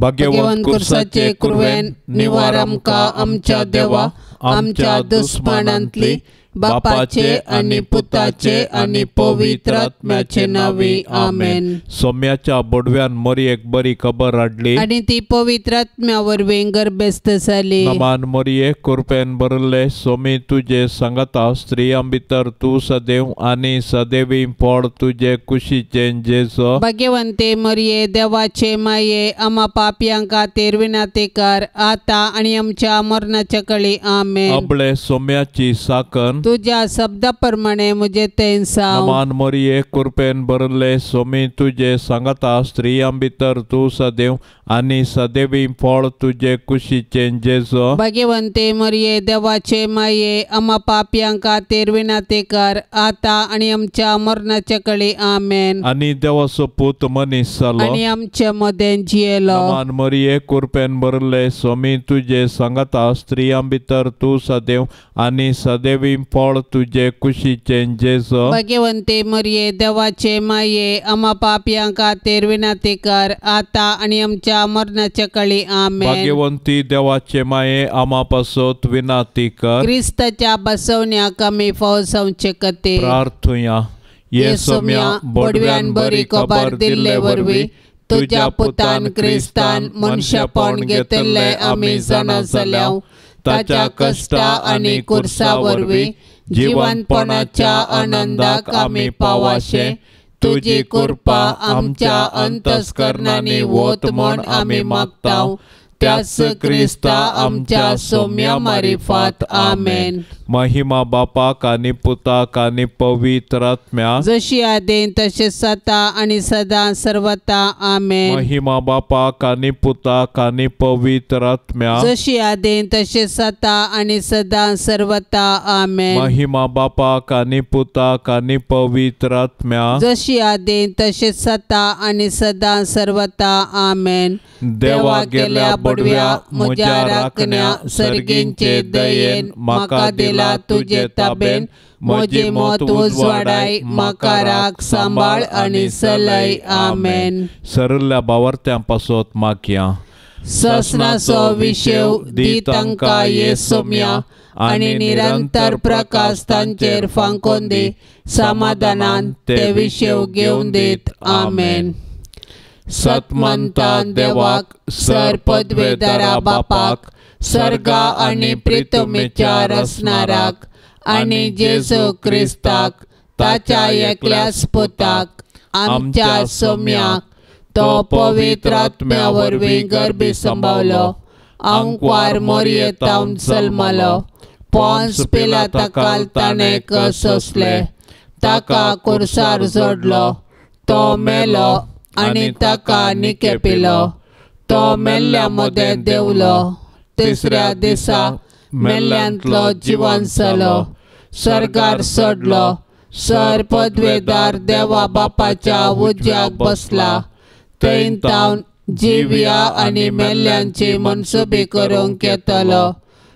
भाग्यवंत कुर्साचे कुरवेन निवार आमकां आमच्या देवा आमच्या दुस्मानांतली बापाचे आनी पुताचे आनी पवित्र आत्म्याचे नांवी आमेन. सोम्याच्या बोडव्यान मोरयेक बरी खबर हाडली आनी ती पवित्र आत्म्या वरवीं गर्भस्थ जाली. नमान मोरये कुरपेन भरिल्ले सोमी तुजे सांगाता स्त्रियां भितर तूं सदैव आनी सदैवी फळ तुजे कुशीचें जेजू. भाग्यवंते मोरये देवाचे माये आमा पापयां खातीर विनाती कर आतां आनी आमच्या मरणाच्या कळी आमेन. अबळे सोम्याची साकन तुज्या शब्दा प्रमाणे म्हजे तें जावं. नमान मोरये कुरपेन भरिल्ले सोमी तुजे सांगाता स्त्रियां भितर तूं सदैव आनी सदैवी फळ तुजे कुशीचें जेजू. भाग्यवंते मोरये देवाचे माये आमा पापयां खातीर विनाती कर आतां आनी आमच्या मरणाच्या कळी आमेन. आनी देवाचो पूत मनीस जालो आनी आमचे मदें जियेलो. नमान मोरये कुरपेन भरिल्ले सोमी तुजे सांगाता स्त्रियां भितर तूं सदैव आनी सदैवी फळ तुजे कुशीचें जेजू. भाग्यवंते मोरये देवाचे माये आमा पापयां खातीर विनाती कर आतां आनी आमच्या मरणाच्या कळी आमेन. भाग्यवंती देवाचे माये आमा पासत विनाती कर. क्रिस्ताच्या बसवण्याक आमी फावसावचे खातीर प्रार्थुया. ये सोम्या बोडव्यान बरी खबर दिल्ले वरवीं तुज्या पुतान क्रिस्तान मनशापण घेतिल्लें आमी जाणा जाल्या. ताच्या कश्टा आनी कुर्सा वरवीं जिवनपणाच्या आनंदाक आमी पावाशे तुजी कृपा आमच्या अंतस्करणांनी वत म्हण आमी मागता. त्याच क्रिस्ता आमच्या सोम्या मारिफात आमेन. महिमा बापाक आनी पुताक आनी पवित्र आत्म्याक जशी आदीं तशें सता आनी सदां सर्वता आमेन. महिमा बापाक आनी पुताक आनी पवित्र आत्म्याक जशी आदीं तशें सता आनी सदां सर्वता आमेन. महिमा बापाक आनी पुताक आनी पवित्र आत्म्याक जशी आदीं तशें सता आनी सदां सर्वता आमेन. देवा गेल्या बडव्या म्हज्या राखण्या सर्गींचे दयेन म्हाका दिला तुजे ताबेन म्हजी मत उजवाडाय म्हाका राख सांबाळ आनी सलय आमेन. सरल्या बावर्त्यां पासत मागया. ससनाचो विशेव दी तांकां ये सोम्या आनी निरंतर प्रकाश तांचेर फांकोन दी समाधानान ते विशेव घेवन दीत आमेन. सतमंता देवाक सर पदवेदारा बापाक सर्गा आनी प्रितमेच्या रसनाराक आनी जेजू क्रिस्ताक ताच्या एकल्याच पुताक आमच्या सोम्याक तो पवित्र आत्म्या वरवीं गर्भी संभावलो आंकवार मोरयेतावन जल्मलो पोन्स पिलाता ताणें सोंसले ताका कुर्सार जोडलो तो मेलो आनी ताका निकेपिलो तो मेल्ल्या मदें देंवलो तिसऱ्या दिसा मेल्ल्यांतलो जिवन जालो सर्गार चडलो सर पदवेदार देवा बापाच्या उज्याक बसला थंय तावन जिव्या आनी मेल्ल्यांची मनसुबी करूंक येतलो.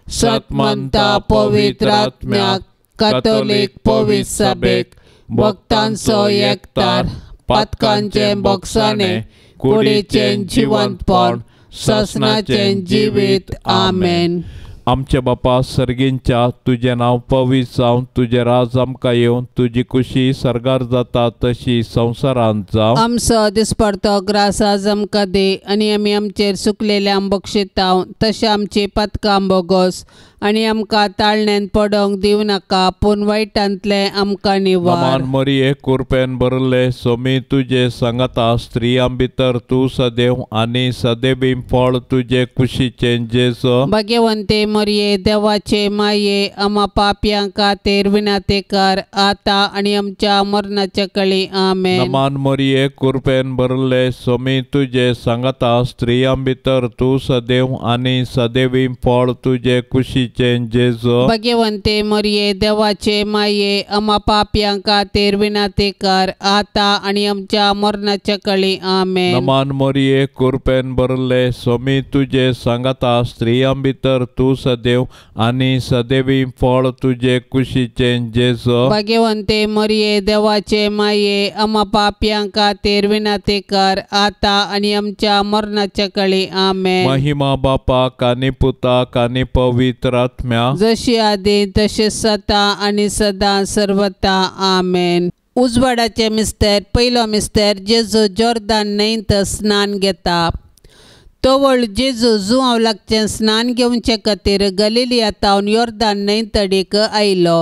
सतमंता पवित्र आत्म्याक कातोलीक पवित्र सभेक भक्तांचो एकतार पातकांचें बोगसाणें कुडीचें जिवंतपण ससनाचें जिवीत आमेन. आमच्या बापा सर्गींच्या तुजें नांव पवित्र जावं तुजें राज आमकां येवन तुजी कुशी सर्गार जाता तशी संवसारांत जावं. आमचो दिसपडतो ग्रास आज आमकां दी आनी आमी आमचेर सुकलेल्या बक्षिताव तशें आमची पातकां बोगोस आनी आमकां ताळण्यान पडोंक दिवं नाका पूण वायटांतलें आमकां निवार. नमान मरिये कुरपेन भरिल्ले सोमी तुजे सांगाता स्त्रियां भितर तूं सदैव आनी सदैवी फळ तुजे कुशीचें जेजू. भाग्यवंते मरिये देवाचे माये आमा पापयां खातीर विनाती कर आतां आनी आमच्या मरणाच्या कळी आमेन. नमान मरिये कुरपेन भरिल्ले सोमी तुजे सांगाता स्त्रियां भितर तूं सदैव आनी सदैवी फळ तुजे कुशीचें कुशीचें जेजू। भगवंते मरिये देवाचे माये आमा पापयां खातीर विनंती कर आतां आनी आमच्या मरणाच्या कळी। आमेन। नमान मरिये कृपेन भरले स्वामी तुजे सांगाता, स्त्रियां भितर तूं सदैव आनी सदैवी फळ तुजे कुशीचें जेजू। भगवंते मरिये देवाचे माये आमा पापयां खातीर विनंती कर आतां आनी आमच्या मरणाच्या कळी। आमेन। महिमा बापाक आनी पुताक आनी पवित्र आत्म्या, जशी आदी तशी सता आनी सदां सर्वता। आमेन। उजवाडाचे मिस्तेर। पयलो मिस्तेर जेजू जोर्दान न्हंयत स्नान घेता। तवळ जेजू जुआंव लागचें स्नान घेवचे खातीर गलिलिया तावन योर्दान न्हंय तडीक आयलो,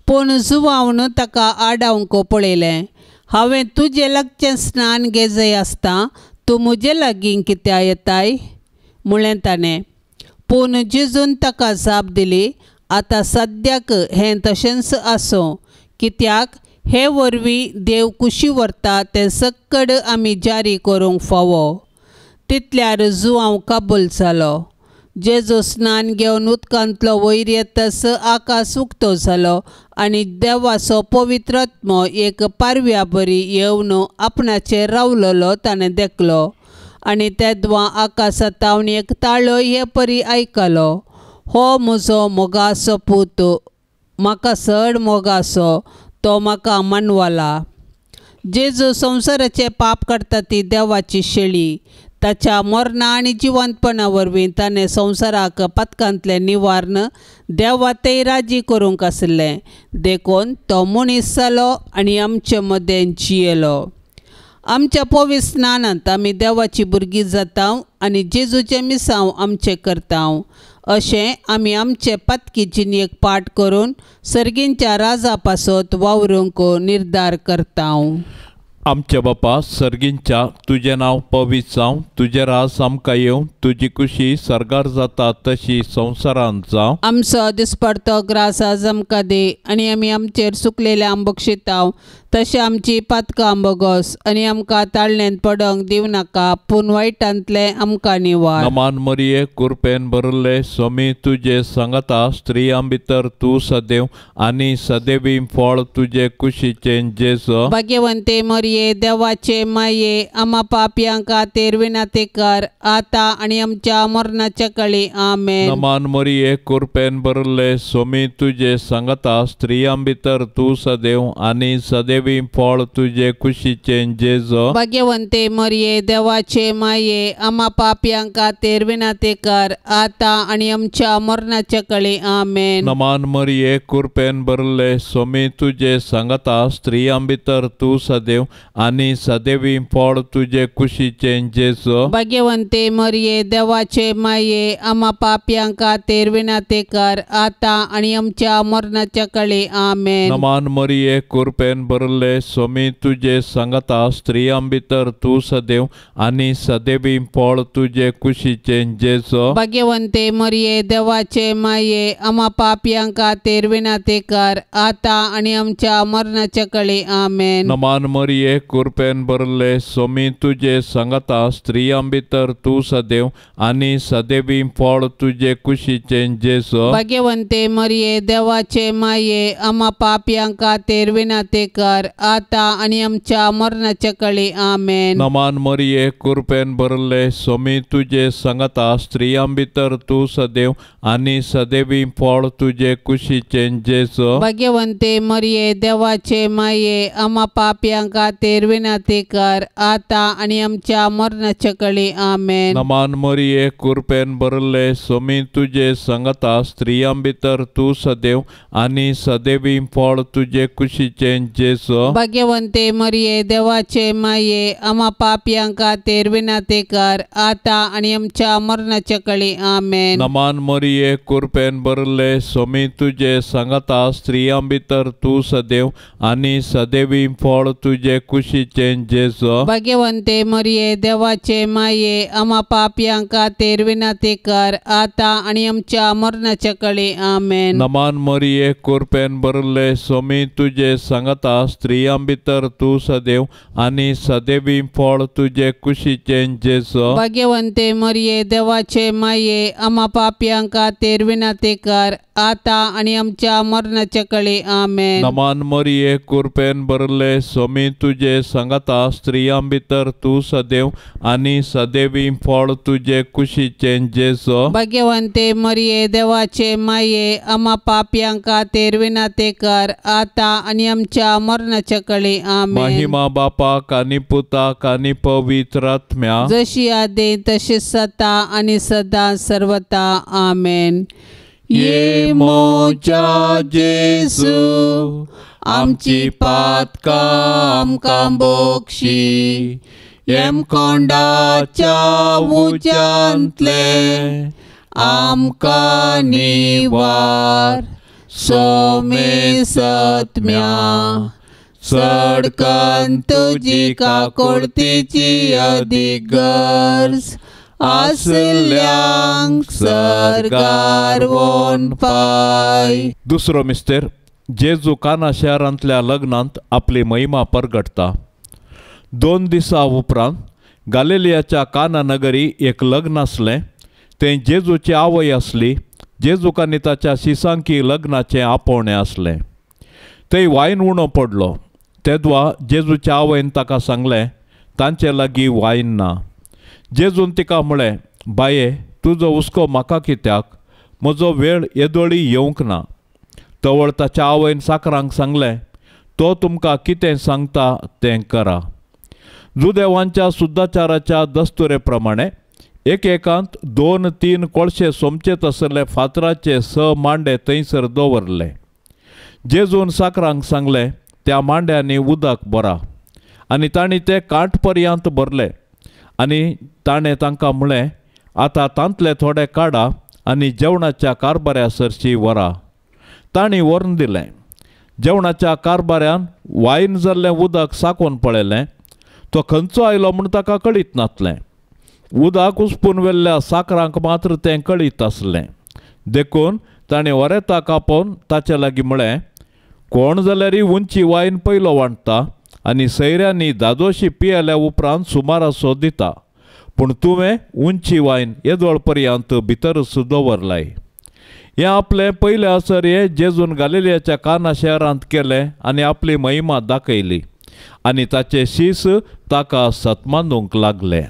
पूण जुआंवन ताका आडावंक पळयलें। हांवें तुजे लागचें स्नान घेजय आसता तूं म्हजे लागीं कित्याक येताय म्हळें ताणें। पूण जेजून ताका जाप दिली, आतां सद्याक हें तशेंच आसूं, कित्याक हे वरवीं देव कुशी व्हरता तें सक्कड आमी जारी करूंक फावो। तितल्यार जुआंव कबूल जालो। जेजू स्नान घेवन उदकांतलो वयर येतस आकाश उक्तो जालो आनी देवाचो पवित्र आत्मो एक पारव्या बरी येवन आपणाचेर रावलेलो ताणें देखलो आनी तेदवां आकाशा तावन एक ताळो हे परी आयकलो, हो म्हजो मोगाचो पूत, म्हाका चड मोगाचो, तो म्हाका मानवला। जेजू संवसाराचें पाप करता ती देवाची शेळी, ताच्या मरणा आनी जिवंतपणा वरवीं ताणें संवसाराक पातकांतलें निवारण देवातय राजी करूंक आसलें, देखून तो मनीस जालो आनी आमचे मदें जियेलो। आमच्या पवित्र स्नानांत आमी देवाची भुरगीं जाता आनी जेजूचें मिसांव आमचें करता। अशें आमी आमचे पातकी जिणेक पाठ करून सर्गींच्या राजा पासत वावरूंक निर्धार करता। आमच्या बापा सर्गींच्या, तुजें नांव पवित्र जावं, तुजें राज आमकां येवं, तुजी कुशी सर्गार जाता तशी संवसारांत जावं। आमचो दिसपडतो ग्रास आज आमकां दी आनी आमी आमचेर सुकलेल्या आंबोक्षिताव तशें आमची पातकां बोगस आनी आमकां ताळण्यांत पडोंक दिवं नाका, पूण वायटांतलें आमकां निवार। नमान मरिये कृपेन भरले स्वामी तुजे सांगाता, स्त्रियां भितर तूं सदैव आनी सदैवी फळ तुजे कुशीचें जेजू। भाग्यवंते मरिये देवाचे माये आमा पापयां खातीर विनंती कर आतां आनी आमच्या मरणाच्या कळी। आमेन। नमान मरिये कृपेन भरले स्वामी तुजे सांगाता, स्त्रियां भितर तूं सदैव आनी सदैव फळ तुजे कुशीचें जेजू। भाग्यवंते मरिये देवाचे माये आमा पापयां खातीर विनंती कर आतां आनी आमच्या मरणाच्या कळी। आमेन। नमान मरिये कृपेन भरले स्वामी तुजे सांगाता, स्त्रियां भितर तूं सदैव आनी सदैवी फळ तुजे कुशीचें जेजू। भाग्यवंते मरिये देवाचे माये आमा पापयां खातीर विनंती कर आतां आनी आमच्या मरणाच्या कळी। आमेन। नमान मरिये कृपेन भरले स्वामी तुजे सांगाता, स्त्रियां भितर तूं सदैव आनी सदैवी फळ तुजे कुशीचें जेजू। भाग्यवंते मरिये देवाचे माये आमा पापयां खातीर विनंती कर आतां आनी आमच्या मरणाच्या कळी। आमेन। नमान मरिये कृपेन भरले स्वामी तुजे सांगाता, स्त्रियां भितर तूं सदैव आनी सदैवी फळ तुजे कुशीचें जेजू। भाग्यवंते मरिये देवाचे माये आमा पापयां खातीर विनंती कर आतां आनी आमच्या मरणाच्या कळी। आमेन। नमान मरिये कृपेन भरले स्वामी तुजे सांगाता, स्त्रियां भितर तूं सदैव आनी सदैवी फळ तुजे कुशीचें जेजू। भाग्यवंते मरिये देवाचे माये आमा पापयां खातीर विनंती कर आतां आनी आमच्या मरणाच्या कळी। आमेन। नमान मरिये कृपेन भरले स्वामी तुजे सांगाता, स्त्रियां भितर तूं सदैव आनी सदैवी फळ तुजे कुशीचें जेजू। भाग्यवंते मरिये देवाचे माये आमा पापयां खातीर विनंती कर आतां आनी आमच्या मरणाच्या कळी। आमेन। नमान मरिये कृपेन भरले स्वामी तुजे सांगाता, स्त्रियां भितर तूं सदैव आनी सदैवी फळ तुजे कुशीचें जेजू। भाग्यवंते मरिये देवाचे माये आमा पापयां खातीर विनंती कर आतां आनी आमच्या मरणाच्या कळी। आमेन। नमान मरिये कृपेन भरले स्वामी तुजे सांगाता, स्त्रियां भितर तूं सदैव आनी सदैवी फळ तुजे कुशीचें जेजू। भाग्यवंते मरिये देवाचे माये आमा पापयां खातीर विनंती कर आतां आनी आमच्या मरणाच्या कळे। आमेन। नमान मरिये कृपेन भरले स्वामी तुजे सांगाता स्त्रियां भितर तूं सदैव आनी सदैवी फळ तुजे कुशीचें जेजू। भाग्यवंते मरिये देवाचे माये आमा पापयां खातीर विनंती कर आतां आनी आमच्या मरणाच्या कळे। आमेन। महिमा बापाक आनी पुताक आनी पवित्र आत्म्या जशी आदी तशी सता आनी सदा सर्वता। आमेन। ये मोजा जेजू आमची पातकां आमकां बोक्षी यमकोंडाच्या उज्यांतले आमकां निवार सोमे सत्म्या चडकन तुजी काकुळतीची अदीक गरज आसल्यांक सर्गार वोन पाय। दुसरो मिस्तेर जेजू काना शहरांतल्या लग्नांत आपली महिमा परगटता। 2 दिसां उपरांत गालिलियाच्या काना नगरी एक लग्न आसलें। तें जेजूची आवय आसली। जेजूक आनी ताच्या शिसांकी लग्नाचें आपोवणें आसलें। थंय वायन उणो पडलो तेदवा जेजूच्या आवयन ताका सांगलें तांचे लागीं वायन ना। जेजून तिका म्हळें बाये तुजो हुस्को म्हाका कित्याक, म्हजो वेळ येदोळी येवंक ना। तवळ ताच्या आवयन साकरांक सांगलें तो तुमकां कितें सांगता तें करा। जुदेवांच्या सुद्दाचाराच्या दस्तुरे प्रमाणे एकेकांत 2-3 कोळशे सोमचे तसले फातराचे 6 मांडे थंयसर दवरले। जेजून साकरांक सांगलें त्या मांड्यांनी उदक भरा आनी तांणी ते कांठ पर्यंत भरले आनी ताणें तांकां म्हळें आतां तांतले थोडे काडा आनी जेवणाच्या कारबाऱ्या सरशी व्हरा। तांणी व्हरून दिलें। जेवणाच्या कारबाऱ्यान वायन जाल्लें उदक साकोवन पळयलें। तो खंयचो आयलो म्हूण ताका कळीत नासलें। उदक उसपून व्हेल्ल्या साकरांक मात्र तें कळीत आसलें। देखून ताणें वरेताक आपोवन ताचे लागीं म्हळें कोण जाल्यारय उंची वायन पयलो वांट्टा आनी सैऱ्यांनी दादोशी पियेल्या उपरांत सुमारासो दिता, पूण तुवें उंची वायन येदोळ पर्यंत भितरच दवरलाय। हें आपलें पयलें असर हे जेजून गालिलियाच्या काना शहरांत केलें आनी आपली महिमा दाखयली आनी ताचे शीस ताका सत्मानूंक लागले।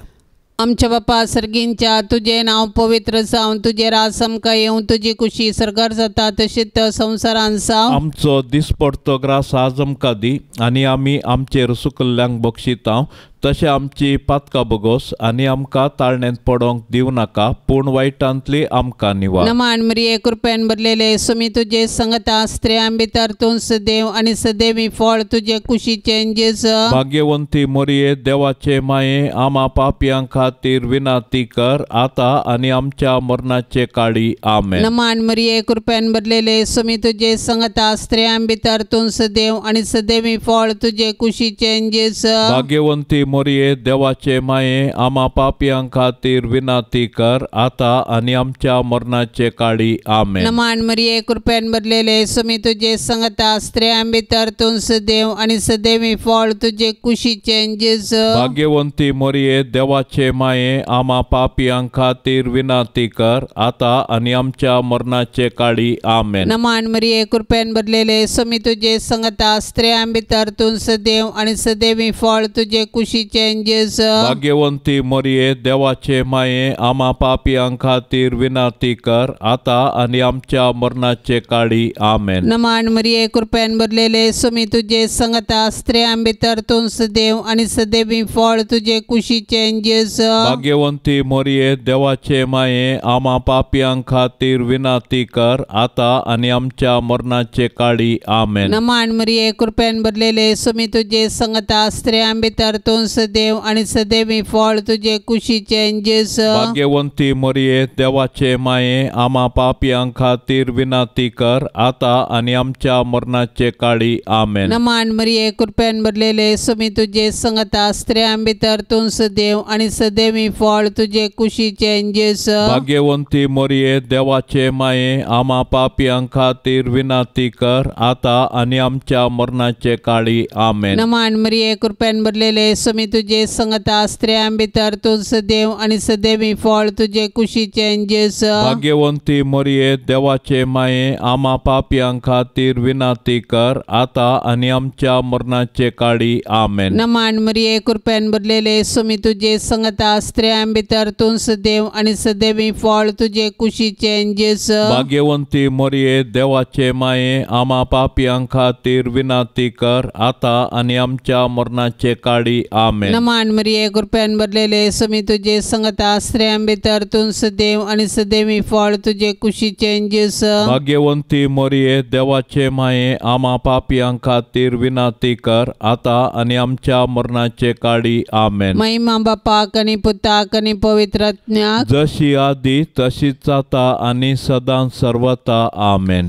आमच्या बापा सर्गींच्या तुजें नांव पवित्र जावं, तुजें राज आमकां येवं, तुजी कुशी सर्गार जाता तशीच संवसारांत जावं। आमचो दिसपडतो ग्रास आज आमकां दी आनी आमी आमचेर सुकल्ल्यांक बक्षिता तशें आमची पातकां बोगोस आनी आमकां ताळण्यांत पडोंक दिवं नाका, पूण वायटांतली आमकां निवार। नमान मरिये कृपेन भरलेले सुमी तुजे संगता स्त्रियां भितर तूं सदैव आनी सदैवी फळ तुजे कुशीचें जेजू। भाग्यवंती मरिये देवाचे माये आमा पापयां खातीर विनंती कर आतां आनी आमच्या मरणाचे काळी। आमेन। नमान मरिये कृपेन भरलेले सुमी तुजे संगता स्त्रियां भितर तूं सदैव आनी सदैवी फळ तुजे कुशीचें जेजू। भाग्यवंती मरिये देवाचे माये आमा पापयां खातीर विनंती कर आतां आनी आमच्या मरणाचे काळी। आमेन। नमान मरिये कृपेन भरलेले सुमी तुजे संगता स्त्रियां भितर तूं सदैव आनी सदैवी फळ तुजे कुशीचें जेजू। भाग्यवंती मरिये देवाचे माये आमा पापयां खातीर विनंती कर आतां आनी आमच्या मरणाचे काळी। आमेन। नमान मरिये कृपेन भरलेले सुमी तुजे संगता स्त्रियां भितर तूं सदैव आनी सदैवी फळ तुजे कुशीचें जेजू। भाग्यवंती मरिये देवाचे माये आमा पापयां खातीर विनंती कर आतां आनी आमच्या मरणाचे काळी। आमेन। नमान मरिये कृपेन भरलेले सुमी तुजे संगता स्त्रियां भितर तूं सदैव आनी सदैवी फळ तुजे कुशीचें जेजू। भाग्यवंती मरिये देवाचे माये आमा पापयां खातीर विनंती कर आतां आनी आमच्या मरणाचे काळी। आमेन। नमान मरिये कृपेन भरलेले सुमी तुजे संगता स्त्रियां भितर तूं सदैव आनी सदैवी फळ तुजे कुशीचें जेजू. भाग्यवंती मरिये देवाचे माये आमा पापयां खातीर विनंती कर आतां आनी आमच्या मरणाचे काळी. आमेन. नमान मरिये कृपेन भरलेले स्वामी तुजे संगता स्त्रियां भितर तूं सदैव आनी सदैवी फळ तुजे कुशीचें जेजू. भाग्यवंती मरिये देवाचे माये आमा पापयां खातीर विनंती कर आतां आनी आमच्या मरणाचे काळी. आमेन. नमान मरिये कृपेन भरलेले स्वामी तुजे संगता स्त्रियां भितर तूं सदैव आनी सदैवी फळ तुजे कुशीचें जेजू. भाग्यवंती मरिये देवाचे माये आमा पापयां खातीर विनंती कर आतां आनी आमच्या मरणाचे काळी. आमेन. नमान मरिये कृपेन भरलेले स्वामी तुजे संगता स्त्रियां भितर तूं सदैव आनी सदैवी फळ तुजे कुशीचें जेजू. भाग्यवंती मरिये देवाचे माये आमा पापयां खातीर विनंती कर आतां आनी आमच्या मरणाचे काळी. आमेन. नमान मरिये कृपेन भरलेले स्वामी तुजे संगता स्त्रियां भितर तूं सदैव आनी सदैवी फळ तुजे कुशीचें जेजू. भाग्यवंती मरिये देवाचे माये आमा पापयां खातीर विनंती कर आतां आनी आमच्या मरणाचे काळी. आमेन. महिमा बापाक आनी पुताक आनी पवित्र आत्म्याक, जशी आदी तशीच आतां आनी सदां सर्वता. आमेन.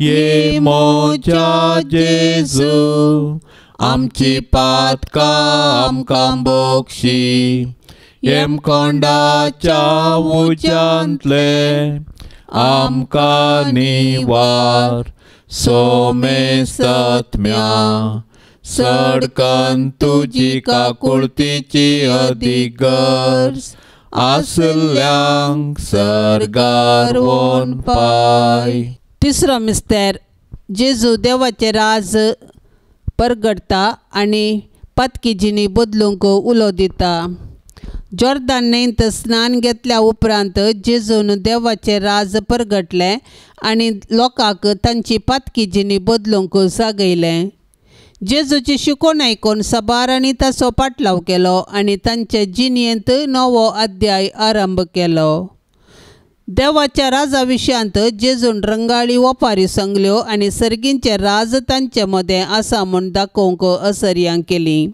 ये मोजा जेजू आमची पातकां आमकां बोक्षी येमकोंडाच्या उज्यांतले आमकां निवार सोमेस्तत्म्या सडकन तुजी काकुळतीची अधिगर्ज आसल्यांक सर्गार वोन पाय. तिसरो मिस्तेर जेजू देवाचें राज परगडटा आनी पातकी जिणी बदलूंक उलो दिता. जॉर्दान न्हंयत स्नान घेतल्या उपरांत जेजून देवाचें राज परगटलें आनी लोकांक तांची पातकी जिणी बदलूंक जागयलें. जेजूची शिकोवण आयकून साबारांनी ताचो पाटलाव केलो आनी तांचे जिणेंत नवो अध्याय आरंभ केलो. देवाच्या राजा विशयांत जेजून रंगाळी ओपारी सांगल्यो आनी सर्गींचें राज तांचे मदें आसा म्हूण दाखोवंक असर्यां केली.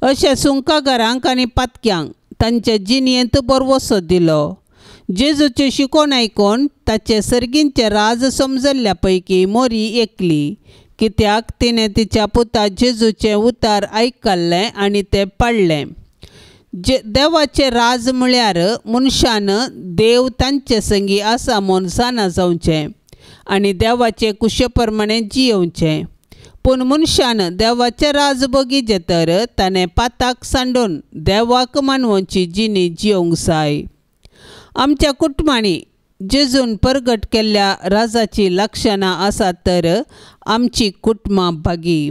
अशें सुंकागारांक आनी पातक्यांक तांचे जिणेंत बरवसो दिलो. जेजूची शिकोवण आयकून ताचें सर्गींचें राज समजल्ल्या पैकी मोरी एकली, कित्याक तिणें तिच्या पुता जेजूचें उतार आयकल्लें आनी तें पाळ्ळें. देवाचें राज म्हळ्यार मनशान देव तांचे संगी आसा म्हूण जाणा जावचें आनी देवाचे कुशे प्रमाणें जियेवचें. पूण मनशान देवाचें राज बगीचें तर ताणें पाताक सांडून देवाक मानवची जिणी जियोवंक जाय. आमच्या कुटुंबांनी जेजून परगट केल्ल्या राजाची लक्षणां आसात तर आमची कुटुंबां भागी.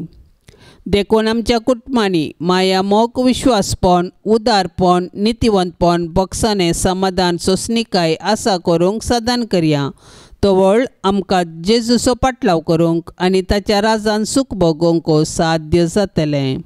देखून आमच्या कुटुंबांनी माया, मोग, विश्वासपण, उदारपण, नितिवंतपण, बोगसाणें, समाधान, सोंसणीकाय आसा करूंक साधन करया. तवळ आमकां जेजूचो पाटलाव करूंक आनी ताच्या राजान सूख भोगोवंक साध्य जातलें.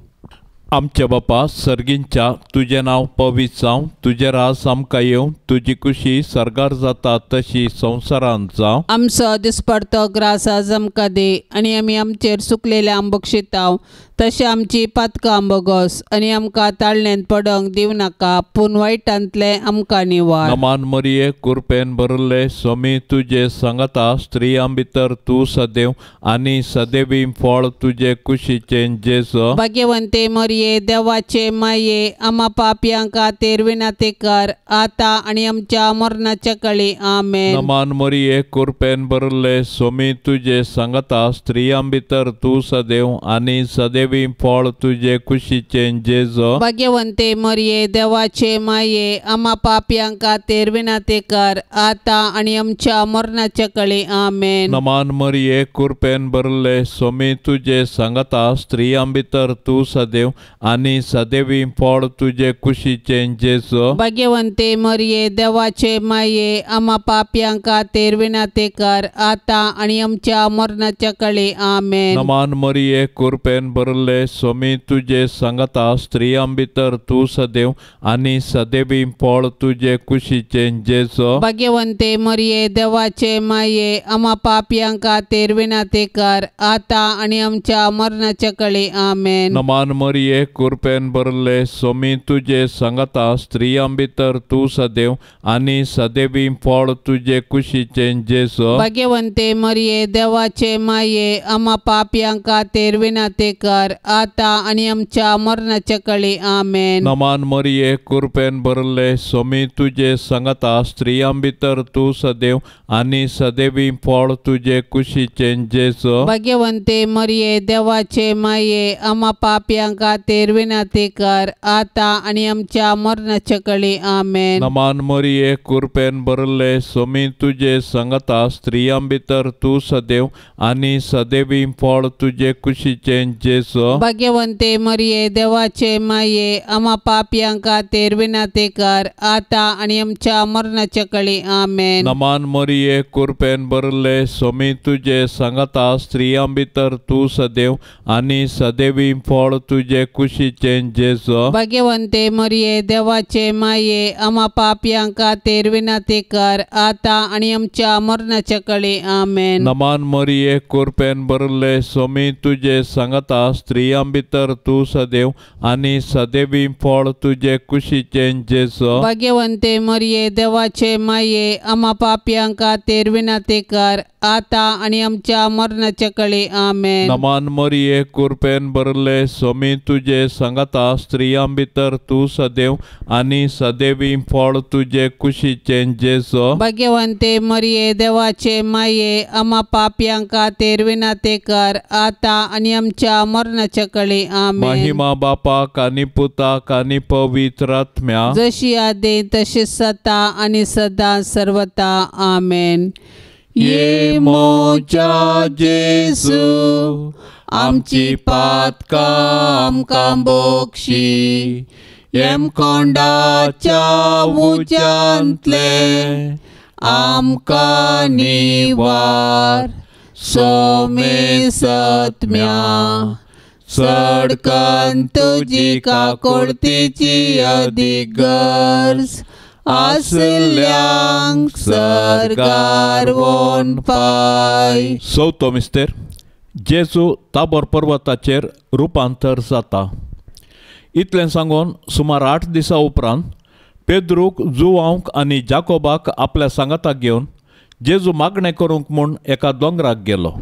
आमच्या बापा सर्गींच्या तुजें नांव पवित्र जावं, तुजें राज आमकां येवं, तुजी कुशी सर्गार जाता तशी संवसारांत जावं. आमचो दिसपडतो ग्रास आज आमकां दी आनी आमी आमचेर सुकलेल्या आंबोक्षिताव तशें आमची पातकां आंबोगोस आनी आमकां ताळण्यांत पडोंक दिवं नाका, पूण वायटांतलें आमकां निवार. नमान मरिये कृपेन भरिल्ले स्वामी तुजे सांगाता, स्त्रियां भितर तूं सदैव आनी सदैवी फळ तुजे कुशीचें जेजू. भाग्यवंते मरिये देवाचे माये आमा पापयां खातीर विनंती कर आतां आनी आमच्या मरणाच्या काळी. आमेन. नमान मरिये कृपेन भरिल्ले स्वामी तुजे सांगाता, स्त्रियां भितर तूं सदैव आनी सदैवी फळ तुजे कुशीचें जेजू. भाग्यवंते मरिये देवाचे माये आमा पापयां खातीर विनंती कर आतां आनी आमच्या मरणाच्या काळी. आमेन. नमान मरिये कृपेन भरिल्ले स्वामी तुजे सांगाता, स्त्रियां भितर तूं सदैव आनी सदैवी फळ तुजे कुशीचें जेजू. भाग्यवंते मरिये देवाचे माये आमा पापयां खातीर विनंती कर आतां आनी आमच्या मरणाच्या काळी. आमेन. नमान मरिये कृपेन भरिल्ले भरले सोमी तुजे सांगाता स्त्रियां भितर तूं सदैव आनी सदैवी फळ तुजे कुशीचें जेजो। भाग्यवंते मरिये देवाचे माये आमा पापयां खातीर विनंती कर आतां आनी आमच्या मरणाच्या कळी। आमेन। नमान मरिये कृपेन भरले सोमी तुजे सांगाता स्त्रियां भितर तूं सदैव आनी सदैवी फळ तुजे कुशीचें जेजो। भाग्यवंते मरिये देवाचे माये आमा पापयां खातीर विनंती कर आतां आनी आमच्या मरणाच्या कळी। आमेन। नमान मरिये कृपेन भरले सोमी तुजे सांगाता स्त्रियां भितर तूं सदैव आनी सदैवी फळ तुजे कुशीचें जेजो। भाग्यवंते मरिये देवाचे माये आमा पापयां खातीर विनंती कर आतां आनी आमच्या मरणाच्या कळी। आमेन। नमान मरिये कृपेन भरले सोमी तुजे सांगाता स्त्रियां भितर तूं सदैव आनी सदैवी फळ तुजे कुशीचें जेजो। भाग्यवंते मरिये देवाचे माये आमा पापयां खातीर विनंती कर आतां आनी आमच्या मरणाच्या कळी। आमेन। नमान मरिये कृपेन भरले सोमी तुजे सांगाता स्त्रियां भितर तूं सदैव आनी सदैवी फळ तुजे कुशीचें जेजो। भाग्यवंते मरिये देवाचे माये आमा पापयां खातीर विनंती कर आतां आनी आमच्या मरणाच्या कळी। आमेन। नमान मरिये कृपेन भरले सोमी तुजे सांगाता स्त्रियां भितर तूं सदैव आनी सदैवी फळ तुजे कुशीचें जेजो। भाग्यवंते मरिये देवाचे माये आमा पापयां खातीर विनंती कर आतां आनी आमच्या मरणाच्या कळी। आमेन। नमान मरिये कृपेन भरले सोमी तुजे सांगाता स्त्रियां भितर तूं सदैव आनी सदैवी फळ तुजे कुशीचें जेजो। भाग्यवंते मरिये देवाचे माये आमा पापयां खातीर विनंती कर आतां आनी आमच्या मरणाच्या कळी। आमेन। महिमा बापाक आनी पुताक आनी पवित्र आत्म्या, जशी आदी तशी सता आनी सदा सर्वता। आमेन। ये मोजा जेजू आमची पातकां आमकां बोक्षी यमकोंडाच्या उज्यांतले आमकां निवार सोमे सत्म्या सडकन तुजी काकुळतीची अदीक गरज आसल्यांक सरकार वोन पाय। चवथो मिस्तेर जेजू ताबोर पर्वताचेर रुपांतर जाता। इतलें सांगून सुमार 8 दिसां उपरांत पेद्रूक जुवांक आनी जाकोबाक आपल्या सांगाताक घेवन जेजू मागणें करूंक म्हूण एका दोंगराक गेलो।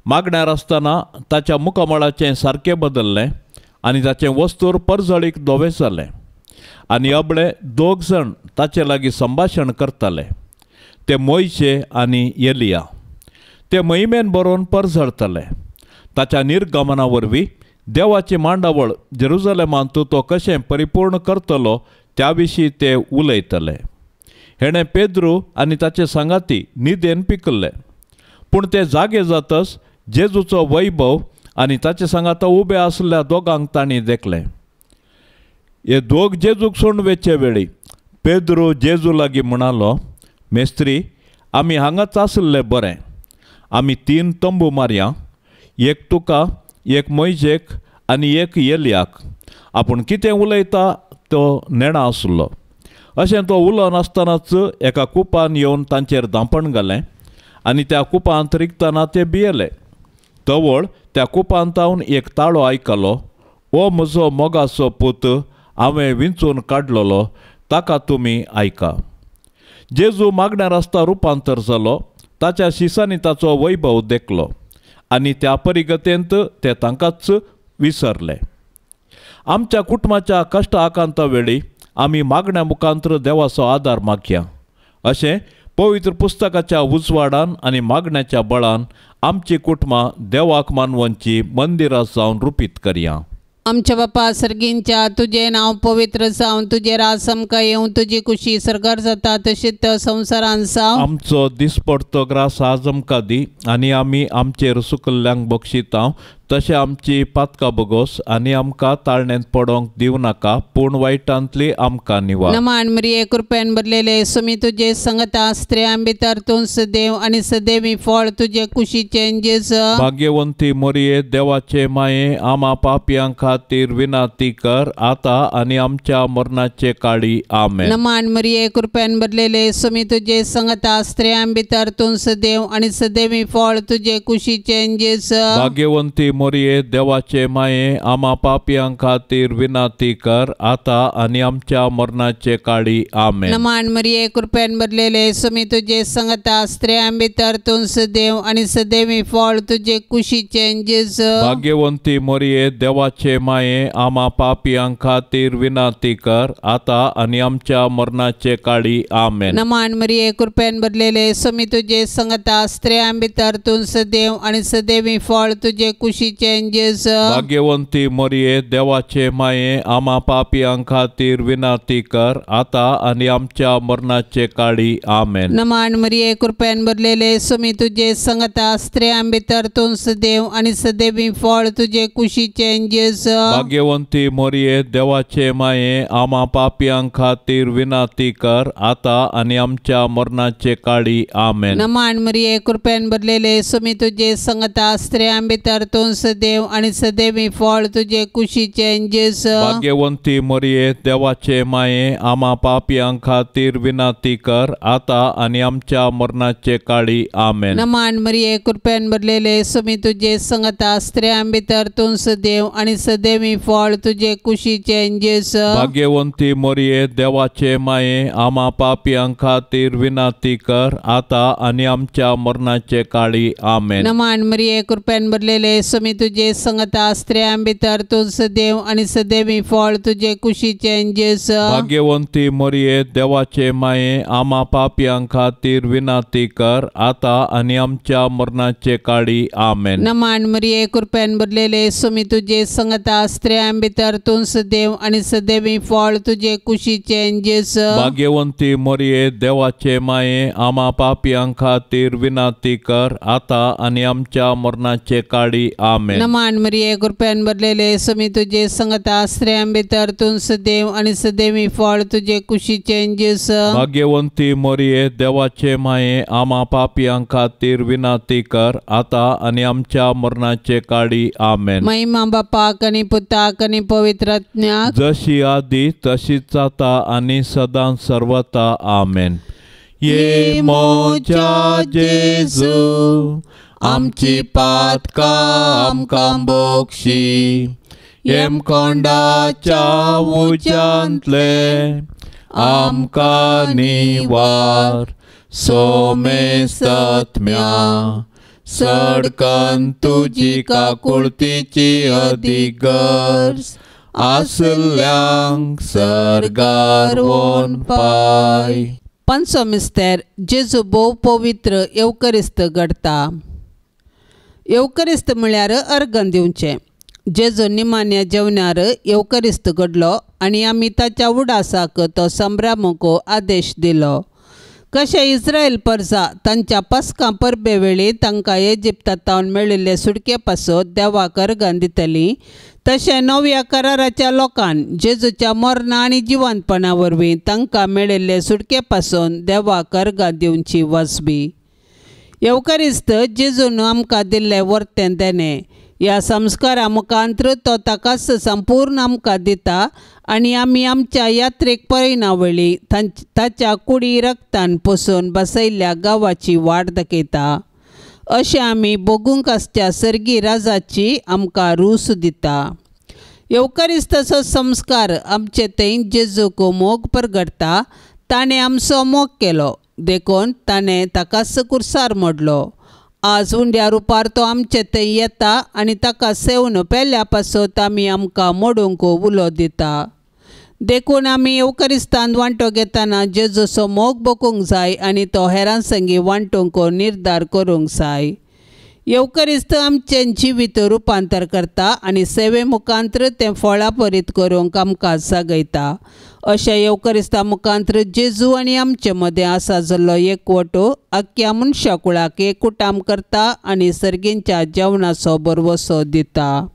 मागण्यार आसतना ताच्या मुखामळाचें सारकें बदल्लें आनी ताचें वस्तूर परजळीक धवें जालें आनी अबळे दोग जाण ताचे लागीं संभाशण करताले, ते मोयशे आनी एलिया। ते महिमेन बरोवन परजळताले। ताच्या निर्गमना वरवीं देवाची मांडावळ जेरुजलेमांत तो कशें परिपूर्ण करतलो त्या विशीं ते उलयतले। हेणें पेद्रू आनी ताचे सांगाती न्हिदेन पिकल्ले, पूण ते जागे जातच जेजूचो वैभव आनी ताचे सांगाता उबे आसल्या दोगांक तांणी देखलें। हे दोग जेजूक सोडून वेचे वेळी पेद्रू जेजू लागीं म्हणालो, मेस्त्री आमी हांगाच आसले बरें, आमी 3 तंबू मारया, एक तुका, एक मोयजेक आनी एक एलियाक। आपूण कितें उलयता तो नेणा आसलो। अशें तो उलोवन आसतनाच एका कुपान येवन तांचेर धांपण घालें आनी त्या कुपांत रिगतना ते भियेले। तवळ त्या कुपांतावन एक ताळो आयकलो, ओ म्हजो मोगाचो पूत, हांवें विंचून काडलेलो, ताका तुमी आयका। जेजू मागण्यार आसता रुपांतर जालो, ताच्या शिसांनी ताचो वैभव देखलो आनी त्या परिगतेंत ते तांकांच विसरले। आमच्या कुटुंबाच्या कश्ट आकांता वेळी आमी मागण्या मुखांतर देवाचो आदार मागया अशें पवित्र पुस्तकाच्या उजवाडान आनी मागण्याच्या बळान आमची कुटुंबां देवाक मानवंची मंदिरां जावन रुपीत करया। आमच्या बापा सर्गींच्या तुजें नांव पवित्र जावं, तुजें राज आमकां येवं, तुजी कुशी सरकार जाता तशीच संवसारान जावं। आमचो दिसपडतो ग्रास आज आमकां दी आनी आमी आमचेर सुकल्ल्यांक बक्षिता तशें आमची पातकां बोगोस आनी आमकां ताळण्यांत पडोंक दिवं नाका पूण वायटांतली आमकां निवार. नमान मरिये कृपेन भरलेले सुमी तुजे संगता स्त्रियां भितर तूं सदैव आनी सदैवी फळ तुजे कुशीचें जेजू. भाग्यवंती मरिये देवाचे माये आमा पापयां खातीर विनंती कर आतां आनी आमच्या मरणाचे काळी. आमेन. नमान मरिये कृपेन भरलेले सुमी तुजे संगता स्त्रियां भितर तूं सदैव आनी सदैवी फळ तुजे कुशीचें जेजू. भाग्यवंती मरिये देवाचे माये आमा पापयां खातीर विनंती कर आतां आनी आमच्या मरणाचे काळी. आमेन. नमान मरिये कृपेन भरलेले सुमी तुजे संगता स्त्रियां भितर तूं सदैव आनी सदैवी फळ तुजे कुशीचें जेजू. भाग्यवंती मरिये देवाचे माये आमा पापयां खातीर विनंती कर आतां आनी आमच्या मरणाचे काळी. आमेन. नमान मरिये कृपेन भरलेले सुमी तुजे संगता स्त्रियां भितर तूं सदैव आनी सदैवी फळ तुजे कुशीचें जेजू. भाग्यवंती मरिये देवाचे माये आमा पापयां खातीर विनंती कर आतां आनी आमच्या मरणाचे काळी. आमेन. नमान मरिये कृपेन भरलेले सुमी तुजे संगता स्त्रियां भितर तूं सदैव आनी सदैवी फळ तुजे कुशीचें जेजू. भाग्यवंती मरिये देवाचे माये आमा पापयां खातीर विनंती कर आतां आनी आमच्या मरणाचे काळी. आमेन. नमान मरिये कृपेन भरलेले सुमी तुजे संगता स्त्रियां भितर तूं सदैव आनी सदैवी फळ तुजे कुशीचें जेजू. भाग्यवंती मरिये देवाचे माये आमा पापयां खातीर विनंती कर आतां आनी आमच्या मरणाचे काळी. आमेन. नमान मरिये कृपेन भरलेले सुमी तुजे संगता स्त्रियां भितर तूं सदैव आनी सदैवी फळ तुजे कुशीचें जेजू. भाग्यवंती मरिये देवाचे माये आमा पापयां खातीर विनंती कर आतां आनी आमच्या मरणाचे काळी. आमेन. नमान मरिये कृपेन भरलेले सुमी तुजे संगता स्त्रियां भितर तूं सदैव आनी सदैवी फळ तुजे कुशीचें जेजू. भाग्यवंती मरिये देवाचे माये आमा पापयां खातीर विनंती कर आतां आनी आमच्या मरणाचे काळी. आमेन. नमान मरिये कृपेन भरलेले सुमी तुजे संगता स्त्रियां भितर तूं सदैव आनी सदैवी फळ तुजे कुशीचें जेजू. भाग्यवंती मरिये देवाचे माये आमा पापयां खातीर विनंती कर आतां आनी आमच्या मरणाचे काळी. आमेन. नमान मरिये कृपेन भरलेले सुमी तुजे संगता स्त्रियां भितर तूं सदैव आनी सदैवी फळ तुजे कुशीचें जेजू. भाग्यवंती मरिये देवाचे माये आमा पापयां खातीर विनंती कर आतां आनी आमच्या मरणाचे काळी. आमेन. महिमा बापाक आनी पुताक आनी पवित्र आत्म्याक, जशी आदी तशीच आतां आनी सदां सर्वता. आमेन. ये मोजा जेजू आमची पातकां आमकां बोक्षी येमकोंडाच्या उज्यांतले आमकां निवार सोमेस्तत्म्या सडकन तुजी काकुळतीची अदीक गरज आसल्यांक सर्गार वोन पाय. पंचो मिस्तेर जेजू भोव पवित्र येवकरिस्त घडता. येवकरिस्त म्हळ्यार अर्गन दिवचें. जेजू निमान्या जेवणार येवकरिस्त घडलो आनी आमी ताच्या उडासाक तो संभ्रमूंक आदेश दिलो. कशें इस्रायल परजा तांच्या पस्कां परबे वेळी तांकां इजिप्तांत मेळिल्ले सुटके पासत देवाक अर्गां दितली, तशें नव्या कराराच्या लोकान जेजूच्या मरणा आनी जिवंतपणा वरवीं तांकां मेळिल्ले सुटके पासून देवाक अर्गां दिवची वाजबी. येवकरिस्त जेजून आमकां दिल्लें वर्तें देणें. ह्या संस्कारा मुखांत्र तो ताकाच संपूर्ण आमकां दिता आनी आमी आमच्या यात्रेक परिणावळी ताच्या कुडी रक्तान पोसून बसयल्ल्या गांवाची वाट दाखयता. अशें आमी भोगूंक आसच्या सर्गी राजाची आमकां रूस दिता. येवकरिस्ताचो संस्कार आमचे थंय जेजूक मोग परगडटा. ताणें आमचो मोग केलो देखून ताणें ताकाच कुर्सार मोडलो. आज उंड्या रुपार तो आमचे थंय येता आनी ताका सेवन पेल्या पासत आमी आमकां मोडूंक उलो दिता. देखून आमी येवकरिस्तान वांटो घेतना जेजूचो मोग भोगूंक जाय आनी तो हेरां संगी वांटूंक निर्धार करूंक जाय. येवकरिस्त आमचें जिवीत रुपांतर करता आनी सेवे मुखांत्र तें फळां परीत करूंक आमकां जागयता. अशें येवकरिस्ता मुखांत्र जेजू आनी आमचे मदें आसा जाल्लो एकवटो आख्ख्या मनशा कुळाक एकूटाम करता आनी सर्गींच्या जेवणाचो भरवसो दिता.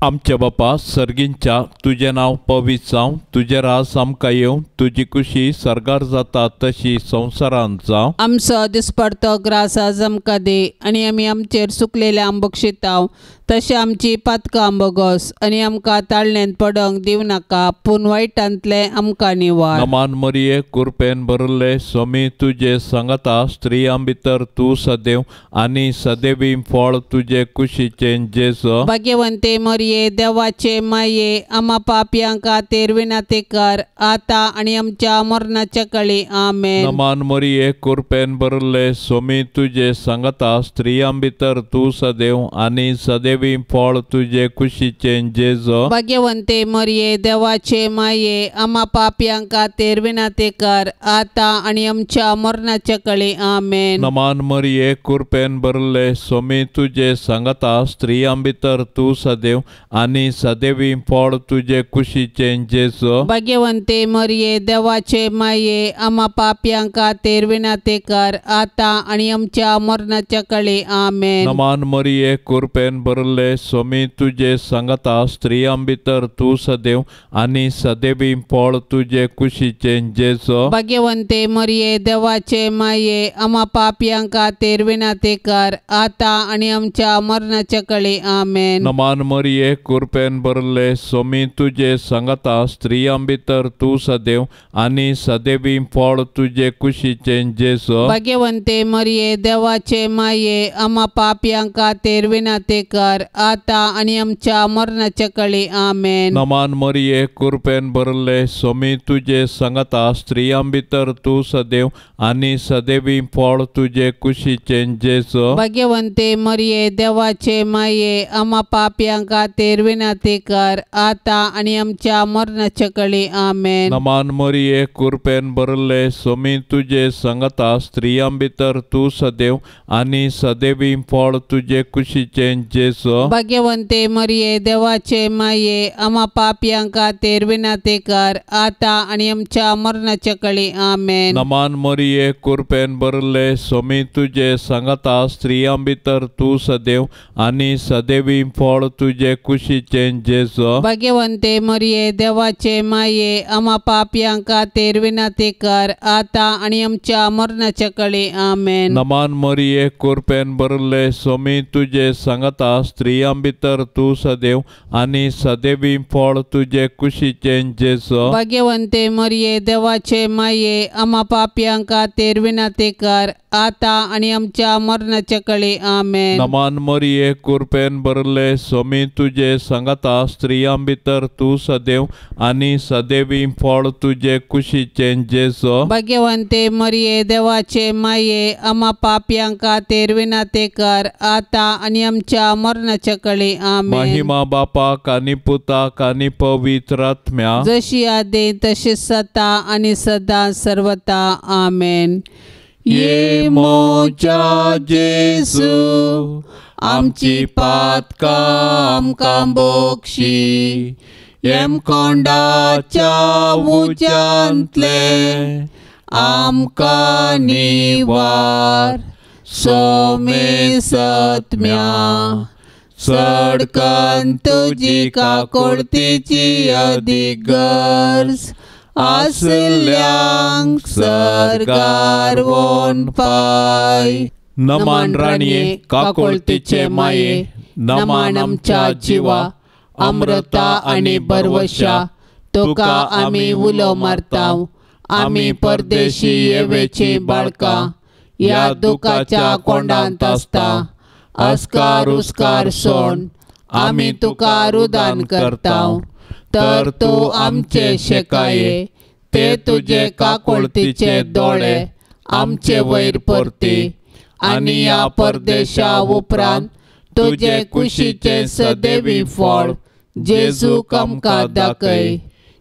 आमच्या बापा सर्गींच्या, तुजें नांव पवित्र जावं, तुजें राज आमकां येवं, तुजी कुशी सर्गार जाता तशी संवसारांत जावं. आमचो दिसपडतो ग्रास आज आमकां दी आनी आमी आमचेर सुकलेल्या आंबोक्षिताव तशें आमची पातकां आंबोगोस आनी आमकां ताळण्यांत पडोंक दिवं नाका पूण वायटांतलें आमकां निवार. नमान मरिये, कुरपेन भरिल्ले, स्वामी तुजे सांगाता, स्त्रियां भितर तूं सदैव आनी सदैवी फळ तुजे कुशीचें जेजू. भाग्यवंते मरिये, देवाचे माये, आमा पापयां खातीर विनंती कर आतां आनी आमच्या मरणाच्या कळी. आमेन. नमान मरिये, कुरपेन भरिल्ले, स्वामी तुजे सांगाता, स्त्रियां भितर तूं सदैव आनी सदैवी फळ तुजे कुशीचें जेजू. भाग्यवंते मरिये, देवाचे माये, आमा पापयां खातीर विनंती कर आतां आनी आमच्या मरणाच्या कळी. आमेन. नमान मरिये, कुरपेन भरिल्ले, स्वामी तुजे सांगाता, स्त्रियां भितर तूं सदैव आनी सदैवी फळ तुजे कुशीचें जेजू. भाग्यवंते मरिये, देवाचे माये, आमा पापयां खातीर विनंती कर आतां आनी आमच्या मरणाच्या कळी. आमेन. नमान मरिये, कुरपेन भरिल्ले, स्वामी तुजे सांगाता, स्त्रियां भितर तूं सदैव आनी सदैवी फळ तुजे कुशीचें जेजू. भाग्यवंते मरिये, देवाचे माये, आमा पापयां खातीर विनंती कर आतां आनी आमच्या मरणाच्या कळी. आमेन. नमान मरिये, कुरपेन भरिल्ले, स्वामी तुजे सांगाता, स्त्रियां भितर तूं सदैव आनी सदैवी फळ तुजे कुशीचें जेजू. भाग्यवंते मरिये, देवाचे माये, आमा पापयां खातीर विनंती कर आतां आनी आमच्या मरणाच्या कळी. आमेन. नमान मरिये, कुरपेन भरिल्ले, स्वामी तुजे सांगाता, स्त्रियां भितर तूं सदैव आनी सदैवी फळ तुजे कुशीचें जेजू. भाग्यवंते मरिये, देवाचे माये, आमा पापयां खातीर विनंती कर आतां आनी आमच्या मरणाच्या कळी. आमेन. नमान मरिये, कुरपेन भरिल्ले, स्वामी तुजे सांगाता, स्त्रियां भितर तूं सदैव आनी सदैवी फळ तुजे कुशीचें जेजू. भाग्यवंते मरिये, देवाचे माये, आमा पापयां खातीर विनंती कर आतां आनी आमच्या मरणाच्या कळी. आमेन. नमान मरिये, कुरपेन भरिल्ले, स्वामी तुजे सांगाता, स्त्रियां भितर तूं सदैव आनी सदैवी फळ तुजे कुशीचें जेजू. भाग्यवंते मरिये, देवाचे माये, आमा पापयां खातीर विनंती कर आतां आनी आमच्या मरणाच्या कळी. आमेन. नमान मरिये, कुरपेन भरिल्ले, स्वामी तुजे सांगाता, स्त्रियां भितर तूं सदैव आनी सदैवी फळ तुजे कुशीचें जेजू. भाग्यवंते मरिये, देवाचे माये, आमा पापयां खातीर विनंती कर आतां आनी आमच्या मरणाच्या कळी. आमेन. नमान मरिये, कुरपेन भरिल्ले, स्वामी तुजे सांगाता, स्त्रियां भितर तूं सदैव आनी सदैवी फळ तुजे कुशीचें जेजू. भाग्यवंते मरिये, देवाचे माये, आमा पापयां खातीर विनंती कर आतां आनी आमच्या मरणाच्या कळी. आमेन. महिमा बापाक आनी पुताक आनी पवित्र आत्म्या, जशी आदी तशी सता आनी सदा सर्वता. आमेन. ये मोच्या जेजू, आमची पातकां आमकां बोक्षी, यमकोंडाच्या उज्यांतले आमकां निवार, सोमे सत्म्या सडकन तुजी काकोडतीची अदीक गरज आसल्यांक सर्गार वोन पाय. नमान राणये, काकोळतीचे माये, नमान आमच्या जिवा, अमृता आनी बरवशा, तुका आमी उलो मारता. आमी परदेशी येवेची बाळकां ह्या दुखाच्या कोंडांत आसता. अस्कार उस्कार सोण आमी तुका रुदान करता. तर तूं आमचे शेकाये, ते तुजे काकोळतीचे दोळे आमचे वयर परती आनी ह्या परदेशा उपरांत तुजे कुशीचें सदैवी फळ जेजूक आमकां दाखय.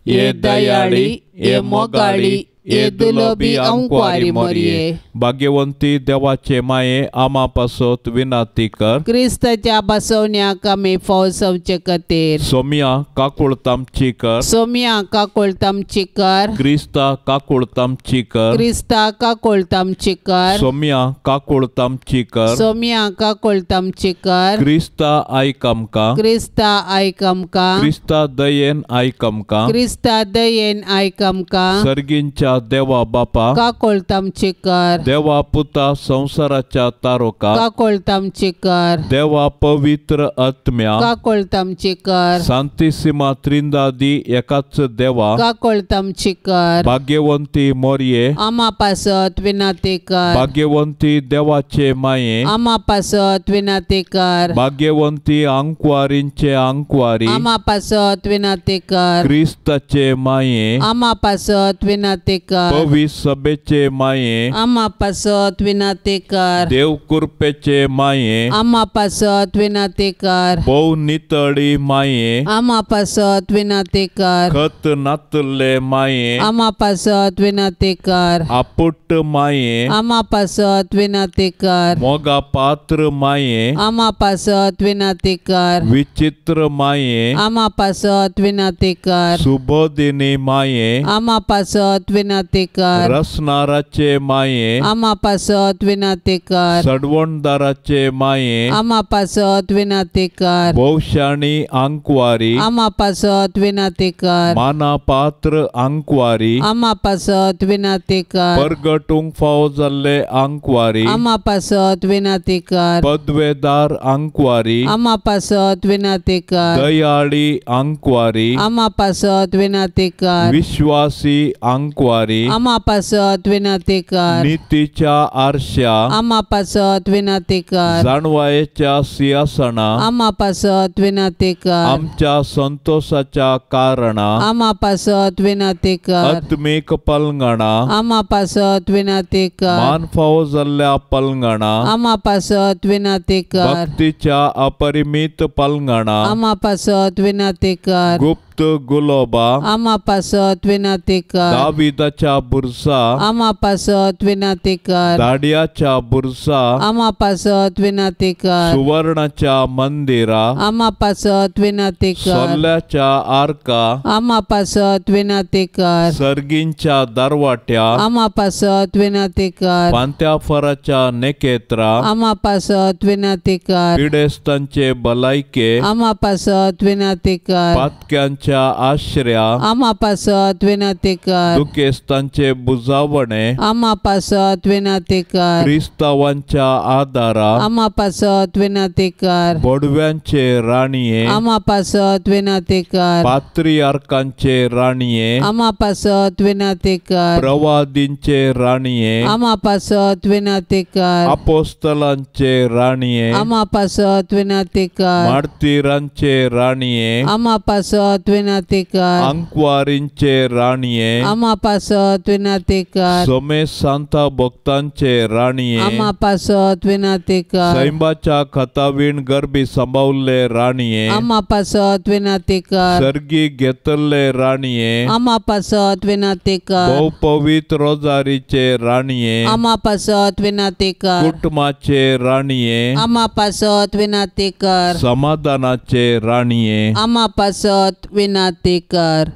हे दयाळी, हे मोगाळी, येदुलो बी अंकवारी मोरये. भाग्यवंती देवाचे माये आमा पासत विनाती कर. क्रिस्ताच्या बसवण्याक आमी फौसवचे खातीर. सोमिया काकुळतामची कर. सोमिया काकुळतामची कर. क्रिस्ता काकुळतामची कर. क्रिस्ता काकुळतामची कर. सोमिया काकुळतामची कर. सोमिया काकुळतामची कर. क्रिस्ता आयक आमकां. क्रिस्ता आयक आमकां. क्रिस्ता दयेन आयक आमकां. क्रिस्ता दयेन आयक आमकां. सर्गींच्या देवा बापा काकुळतामची कर. देवा पुता संवसाराच्या तारोका काकुळतामची कर. देवा पवित्र आत्म्या काकुळतामची कर. सांतिसिमा त्रिंदादी एकाच देवा काकुळतामची कर. भाग्यवंती मोरये आमा पासत विनाती कर. भाग्यवंती देवाचे माये आमा पासत विनाती कर. भाग्यवंती आंकवारींचे आंकवारी आमा पासत विनाती कर. क्रिस्ताचे माये आमा पासत विनाती कर. पवित्र सभेचे माये आमा पासत विनाती कर. देव कृपेचे माये आमा पासत विनाती कर. भोव नितळी माये आमा पासत विनाती कर. खत नातले माये आमा पासत विनाती कर. आपुट माये आमा पासत विनाती कर. मोगा पात्र माये आमा पासत विनाती कर. विचित्र माये आमा पासत विनाती कर. सुबोधिनी माये आमा पासत विनाती कर. रसनाराचे माये आमा पासत विनाती कर. सडवणदाराचे माये आमा पासत विनाती कर. भोवशाणी आंकवारी आमा पासत विनाती कर. माना पात्र आंकवारी आमा पासत विनाती कर. परगटूंक फावो जाल्ले आंकवारी आमा पासत विनाती कर. पदवेदार आंकवारी आमा पासत विनाती कर. दयाळी आंकवारी आमा पासत विनाती कर. विश्वासी आंकवारी आमा पासत विनाती कर. नितीच्या आरश्या आमा पासत विनाती कर. जाणवायेच्या सिंहासना आमा पासत विनाती कर. आमच्या संतोषाच्या कारणा आमा पासत विनाती कर. आत्मीक पलंगणा आमा पासत विनाती कर. मान फावो जाल्ल्या पलंगणा आमा पासत विनाती कर. भक्तीच्या अपरिमित पलंगणा आमा पासत विनाती कर. गुप्त गुलोबा आमा पासत विनाती कर. दाविदाच्या बुरसा आमा पासत विनाती कर. दाडियाच्या बुरसा आमा पासत विनाती कर. सुवर्णाच्या मंदिरा आमा पासत विनाती कर. सोल्ल्याच्या आरका आमा पासत विनाती कर. सर्गींच्या दरवाट्या आमा पासत विनाती कर. पांत्याफराच्या नेकेत्रा आमा पासत विनाती कर. पिडेस्तांचे भलायके आमा पासत विनाती कर. पातक्यांच्या आश्रया आमा पासत विनाती कर. दुखेस्तांचे बुजावणे आमा पासत विनाती कर. क्रिस्तावांच्या आदारा आमा पासत विनाती कर. बोडव्यांचे राणये आमा पासत विनाती कर. पात्रियार्कांचे राणये आमा पासत विनाती कर. प्रवादींचे राणये आमा पासत विनाती कर. अपोस्तलांचे राणये आमा पासत विनाती कर. मार्तीरांचे राणये आमा पासत विनाती कर. आंकवारींचे राणये आमा पासत विनाती कर. सोमेश सांता भक्तांचे राणये आमा पासत विनाती कर. सैंबाच्या खतावीण गर्भी सांबावल्ले राणये आमा पासत विनाती कर. सर्गी घेतल्ले राणये आमा पासत विनाती कर. भोव पवित्र रोजारीचे राणये आमा पासत विनाती कर. कुटुंबाचे राणये आमा पासत विनाती कर. समाधानाचे राणये आमा पासत विनाती कर.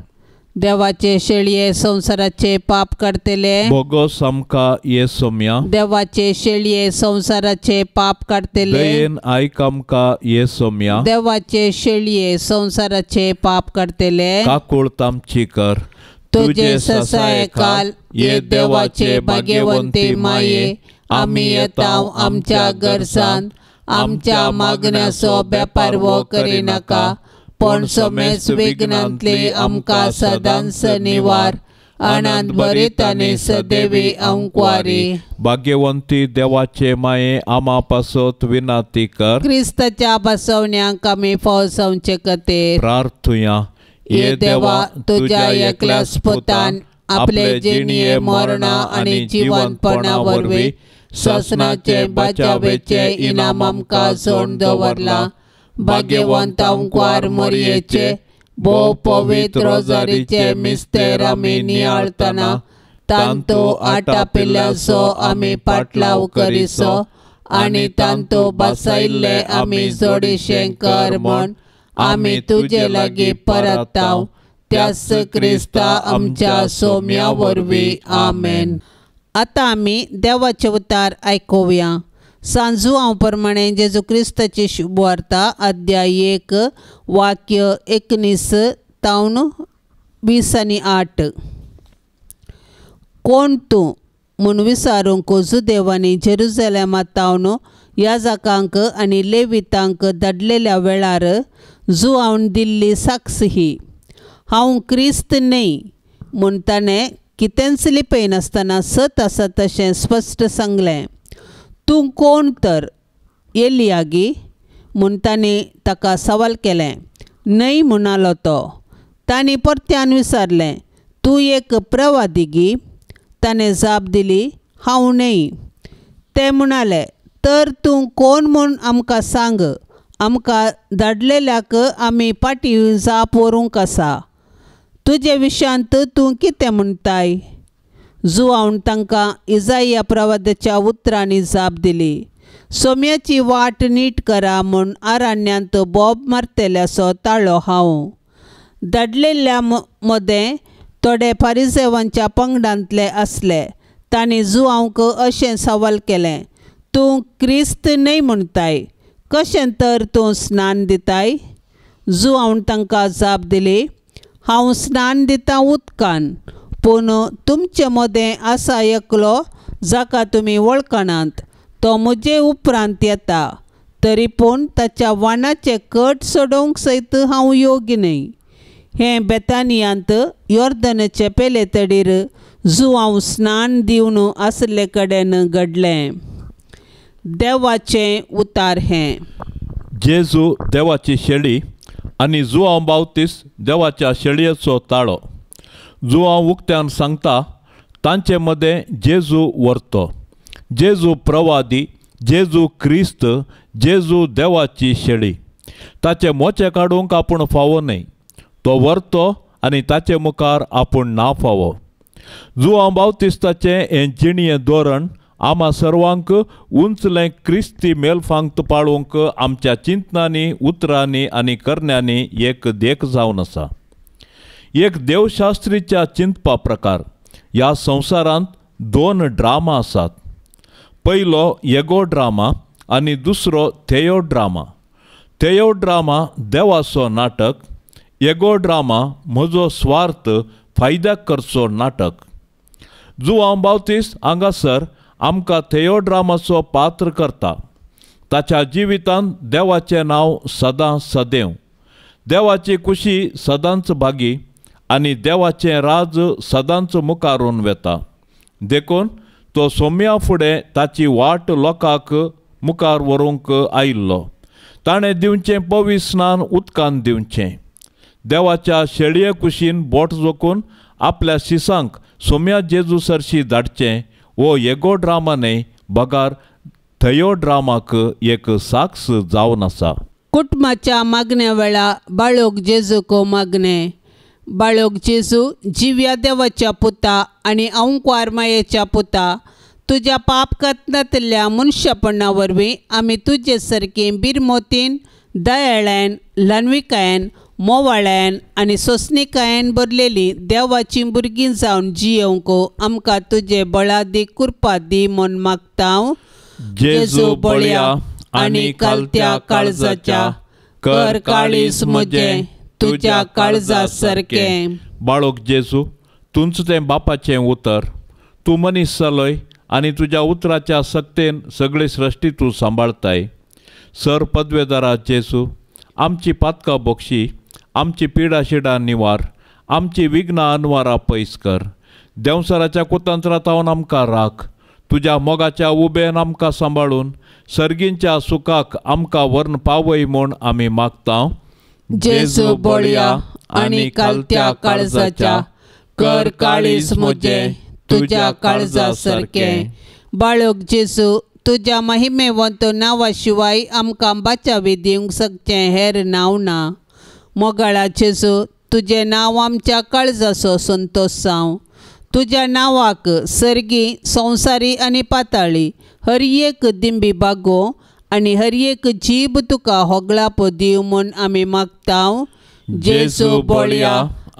देवाचे शेळये संवसाराचे पाप काडतले भोगोस आमकां ये सोम्या. देवाचे शेळये संवसाराचे पाप काडतले दयेन आयक आमकां ये सोम्या. देवाचे शेळये संवसाराचे पाप काडतले काकूळत आमची कर. तुझे ससायकाल ये देवाचे भाग्यवंती माये आमी येता आमच्या गरजान आमच्या मागण्याचो बेपारवो करिनाका पण समेस विघ्नांतली आमकां सदांच निवार. आनंद भरीत आनी सदैवी अंकवारी. भाग्यवंती देवाचे माये आमा पासत विनाती कर. क्रिस्ताच्या बसवण्यांक आमी फौसवचे खातीर प्रार्थुया. ये देवा तुज्या एकल्याच पुतान आपले जिणये मरणा आनी जिवंतपणा वरवीं ससनाचे बचावेचे इनाम आमकां सोड दवरलां. भाग्यवंत अंकवार मोरयेचे भोव पवित्र रोजारीचे मिस्तेर आमी नियाळतना तांतो आटापिल्ल्याचो आमी पाटलाव करिसो आनी तांतो बसायल्ले आमी जोडीशें कर म्हूण आमी तुजे लागीं परताव त्याच क्रिस्ता आमच्या सोम्या वरवीं आमेन. आतां आमी देवाचे उतार आयकुया. सांजुआंव प्रमाणे जेजू क्रिस्ताची शुभवार्ता अध्याय 1 वाक्य 19 तावन 20 आनी 8. कोण तूं म्हूण विचारूंक जुदेवांनी जेरुजलेमा तावन याजकांक आनी लेवितांक धाडलेल्या वेळार जुआवन दिल्ली साक्ष ही, हांव क्रिस्त न्हय म्हूण ताणें कितेंच लिपयनासतना सत आसा तशें स्पश्ट सांगलें. तूं कोण तर एलियागी म्हूण तांणी ताका सवाल केलें. न्हय म्हणालो तो. तांणी परत्यान विचारलें, तूं एक प्रवादी गी? ताणें जाप दिली, हांव न्हय. ते म्हणाले, तर तूं कोण म्हूण आमकां सांग, आमकां धाडलेल्याक आमी फाटीं जाप व्हरूंक आसा. तुजे विशयांत तूं कितें म्हणटाय? जुआवन तांकां इजाया प्रवादाच्या उतरांनी जाप दिली, सोम्याची वाट नीट करा म्हूण आरण्यांत बोब मारतल्याचो ताळो हांव. धाडलेल्या मदें थोडे फारिजेवांच्या पंगडांतले आसले. तांणी जुआंवक अशें सवाल केलें, तूं क्रिस्त न्हय म्हणटाय, कशें तर तूं स्नान दिताय? जुआवन तांकां जाप दिली, हांव स्नान दितां उदकान, पूण तुमचे मदें आसा एकलो जाका तुमी वळखनात, तो म्हजे उपरांत येता, तरी पूण ताच्या वाणाचे कट सोडोवंक सयत हांव योग्य न्हय. हें बेतानियांत योर्दनाचे पेले तडीर जुआंव स्नान दिवन आसले कडेन घडलें. देवाचें उतार हें. जेजू देवाची शेळी आनी जुआंव बावतीस देवाच्या शेळयेचो ताळो. जुआंव उक्त्यान सांगता तांचे मदें जेजू व्हरतो. जेजू प्रवादी, जेजू क्रिस्त, जेजू देवाची शेळी. ताचे मोचे काडूंक आपूण फावो न्हय, तो व्हरतो आनी ताचे मुखार आपूण ना फावो. जुआंव बावतिस्ताचें हें जिणें धोरण आमा सर्वांक उंचलें क्रिस्ती मेलफांत पाळूंक आमच्या चिंतनांनी, उतरांनी आनी करण्यांनी एक देख जावन आसा. एक देवशास्त्रीच्या चिंतपा प्रकार ह्या संवसारांत 2 ड्रामा आसात. पयलो एगो ड्रामा आनी दुसरो थेयो ड्रामा. थेयो ड्रामा देवाचो नाटक, एगो ड्रामा म्हजो स्वार्थ फायद्याक करचो नाटक. जुआंव बावतीस हांगासर आमकां थेयो ड्रामाचो पात्र करता. ताच्या जिवितांत देवाचें नांव सदां सदैव, देवाची खुशी सदांच भागी आनी देवाचें राज सदांच मुखारून वेता. देखून तो सोम्या फुडें ताची वाट लोकांक मुखार व्हरूंक आयिल्लो. ताणें दिवचें पवित्र स्नान उदकान दिवचें. देवाच्या शेळये कुशीन बोट जोखून आपल्या शिसांक सोम्या जेजू सरशी धाडचें. हो एगो ड्रामा न्हय बगार थयो ड्रामाक एक साक्ष जावन आसा. कुटुंबाच्या मागण्या वेळा बाळोक जेजूक मागणें. बाळोक जेजू जिव्या देवाच्या पुता आनी अंकुवार मायेच्या पुता, तुज्या पाप कथनांतल्या मनशापणा वरवीं आमी तुजे सारकी बिरमोतीन, दयाळान, ल्हानविकायेन, मोवाळ्यान आनी सोंसणिकायेन भरलेली देवाचीं भुरगीं जावन जियेवंक आमकां तुजे बळादी कृपा दी म्हूण मागता. जेजू बळया आनी कालत्या काळजाच्या, कर काळीज म्हजें तुज्या काळजा सारकें. बाळोक जेजू, तुंच तें बापाचें उतर, तूं मनीस जालोय आनी तुज्या उतराच्या सक्तेन सगळी सृश्टी तूं सांबाळताय. सर पदवेदारा जेजू, आमची पातकां बोक्षी, आमची पिडा शिडा निवार, आमची विघ्नां अनवारां पयस कर. देंवसराच्या कुतंत्रांत आमकां राख, तुज्या मोगाच्या उबेन आमकां सांबाळून सर्गींच्या सुखाक आमकां व्हरून पावय म्हूण आमी मागता. जेजू बळया आनी कालत्या काळजाच्या, कर काळीज म्हजें तुज्या काळजा सारकें. बाळोक जेजू, तुज्या महिमेवंत नांवा शिवाय आमकां बाचावी दिवंक शकचें हेर नांव ना. मोगाळा जेजू, तुजें नांव आमच्या काळजाचो संतोश जावं. तुज्या नांवाक सर्गी संवसारी आनी पाताळी हर एक दिंबी बागो आनी हर एक जीब तुका होगळाप दिव म्हूण आमी मागता. जेजू बळया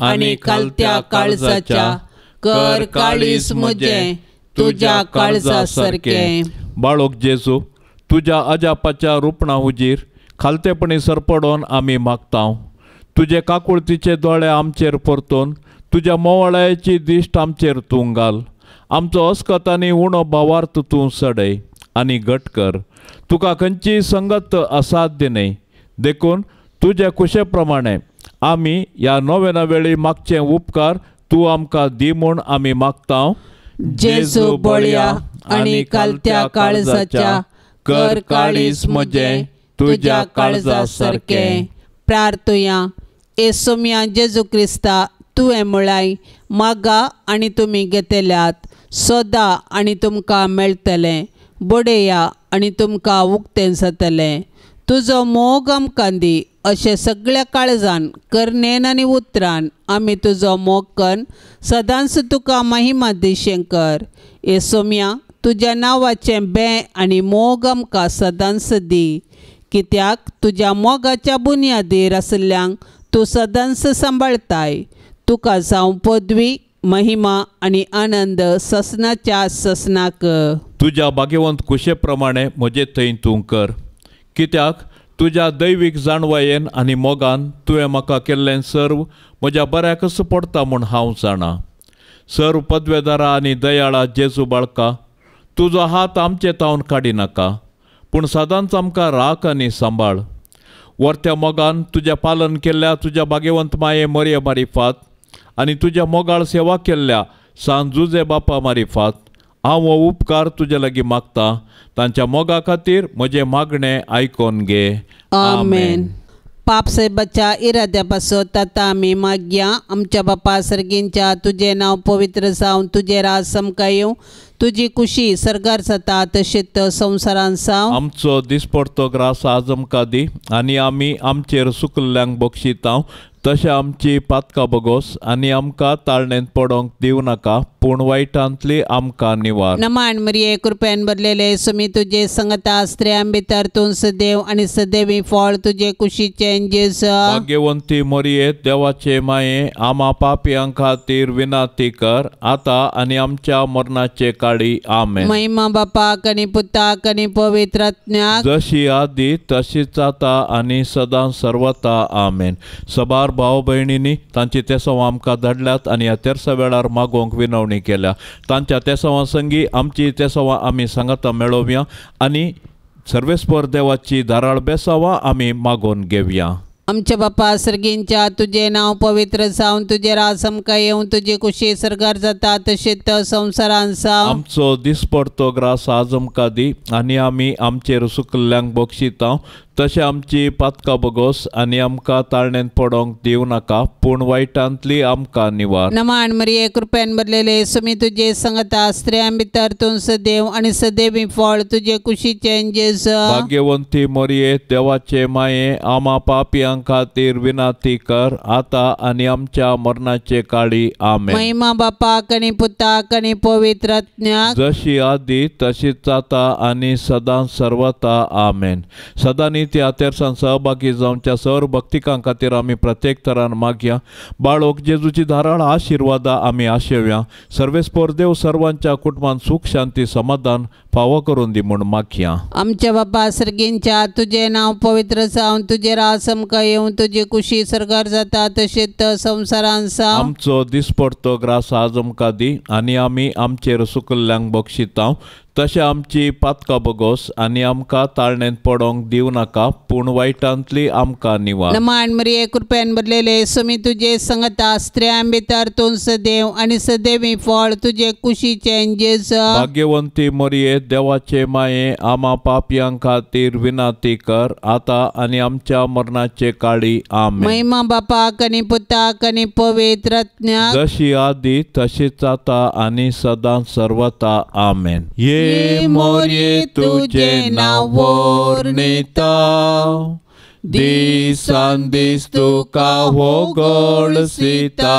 आनी खालत्या काळजाच्या कर काळीज म्हजें तुज्या काळजा सारकें. बाळोक जेजू तुज्या अजापाच्या रुपणा हुजीर खालतेपणी सरपडोन आमी मागता. तुजे काकुळतीचे दोळे आमचेर परतून तुज्या मोवाळायेची दिश्ट आमचेर तूं घाल. आमचो अस्कत आनी उणो भावार्थ तूं सडय आनी घट कर. तुका खंयचीय संगत असाध्य न्हय, देखून तुजे कुशे प्रमाणे आमी ह्या नोवेना वेळी मागचे उपकार तूं आमकां दी म्हूण आमी मागता. जेजू बळया आनी खालत्या काळजाच्या कर काळीज म्हजें तुज्या काळजा सारकें. प्रार्थुया. येसुम्या जेजू क्रिस्ता तुवें म्हळाय मागा आनी तुमी घेतल्यात, सोदा आनी तुमकां मेळटलें, बडया आनी तुमकां उक्तें जातलें. तुजो मोग आमकां दी अशें सगळ्या काळजान करणेन आनी उतरान आमी तुजो मोग कन्न सदांच तुका महिमा दिशें कर. येसुम्या तुज्या नांवाचें बें आनी मोग आमकां सदांच दी, कित्याक तुज्या मोगाच्या बुन्यादीर आशिल्ल्यांक तूं सदांच सांबाळताय. तुका जावं पदवी महिमा आनी आनंद ससनाच्या ससनाक. तुज्या भाग्यवंत कुशे प्रमाणे म्हजे थंय तूं कर, कित्याक तुज्या दैवीक जाणवायेन आनी मोगान तुवें म्हाका केल्लें सर्व म्हज्या बऱ्याकच पडटा म्हूण हांव जाणा. सर्व पदवेदारा आनी दयाळा जेजू बाळका, तुजो हात आमचे तावन काडिनाका, पूण सदांच आमकां राख आनी सांबाळ. वर्त्या मोगान तुज्या पालन केल्ल्या तुज्या भाग्यवंत माये मरिया मारिफात आनी तुज्या मोगाळ सेवा केल्ल्या सान जुजे बापा मारिफात हांव हो उपकार तुज्या लागीं मागता. तांच्या मोगा खातीर म्हजें मागणें आयकोन घे. आमेन. पाप साहेबाच्या इराद्या पासत आतां आमी मागया. आमच्या बापा सर्गींच्या तुजें नांव पवित्र जावं, तुजें राज आमकां येवं, तुजी कुशी सर्गार जाता तशेंच संवसारान जावं. आमचो दिसपडतो ग्रास आज आमकां दी आनी आमी आमचेर सुकल्ल्यांक बक्षिता तशें आमची पातकां बगोस आनी आमकां ताळणेंत पडोंक दिवं नाका, पूण वायटांतली आमकां निवार. नमान मरिये कृपेन भरलेले सुमी तुजे संगता, स्त्रियां भितर तूं सदैव आनी सदैवी फळ तुजे कुशीचें जेजू. भाग्यवंती मरिये देवाचे माये आमा पापयां खातीर विनंती कर आतां आनी आमच्या मरणाचे काळी. आमेन. महिमा बापाक आनी पुताक आनी पवित्र आत्म्याक, जशी आदी तशीच आतां आनी सदां सर्वता. आमेन. सबार भाव भयणींनी तांची तेसांव आमकां धाडल्यात आनी ह्या तेरसा वेळार मागोवंक विनवणी केल्या. तांच्या तेसांवां संगी आमची तेसांवां आमी सांगाता मेळोवया आनी सर्वेस्पर देवाची धाराळ बेसांवां आमी मागोवन घेवया. आमच्या बापा सर्गींच्या तुजें नांव पवित्र जावं, तुजें राज आमकां येवं, तुजी कुशी सर्गार जाता तशेंच संवसारान जावं. आमचो दिसपडतो ग्रास आज आमकां दी आनी आमी आमचेर सुकल्ल्यांक बक्षिता तशें आमची पातकां बगोस आनी आमकां ताळणेंत पडोंक दिवं नाका, पूण वायटांतली आमकां निवार. नमान मरिये कृपेन भरलेले सुमी तुजे संगता, स्त्रियां भितर तूं सदैव आनी सदैवी फळ तुजे कुशीचें जेजू. भाग्यवंती मरिये देवाचे माये आमा पापयां खातीर विनंती कर आतां आनी आमच्या मरणाचे काळी. आमेन. महिमा बापाक आनी पुताक आनी पवित्र आत्म्याक, जशी आदी तशीच आतां आनी सदां सर्वता. आमेन. सदांनी त्या तेरसान सहभागी जावच्या सर्व भक्तिकां खातीर आमी प्रत्येक तरान मागया. बाळोक जेजूची धाराळ आशिर्वादा आमी आशेवया. सर्वेस्पर देव सर्वांच्या कुटुंबान सुख शांती समाधान फावो करून दी म्हूण मागया. आमच्या बापा सर्गींच्या तुजें नांव पवित्र जावं, तुजें राज आमकां येवं, तुजी कुशी सर्गार जाता तशेंच संवसारान जावं. आमचो दिसपडतो ग्रास आज आमकां दी आनी आमी आमचेर सुकल्ल्यांक बक्षिता तशें आमची पातकां बगोस आनी आमकां ताळणेंत पडोंक दिवं नाका, पूण वायटांतली आमकां निवार. नमान मरिये कृपेन भरलेले सुमी तुजे संगता, स्त्रियां भितर तूं सदैव आनी सदैवी फळ तुजे कुशीचें जेजू. भाग्यवंती मरिये देवाचे माये आमा पापयां खातीर विनंती कर आतां आनी आमच्या मरणाचे काळी. आमेन. महिमा बापाक आनी पुताक आनी पवित्र आत्म्याक, जशी आदी तशीच आतां आनी सदां सर्वता. आमेन. ये मोरये तुझे नांव वर्णिता, दिसान दीस तुका होगळसिता,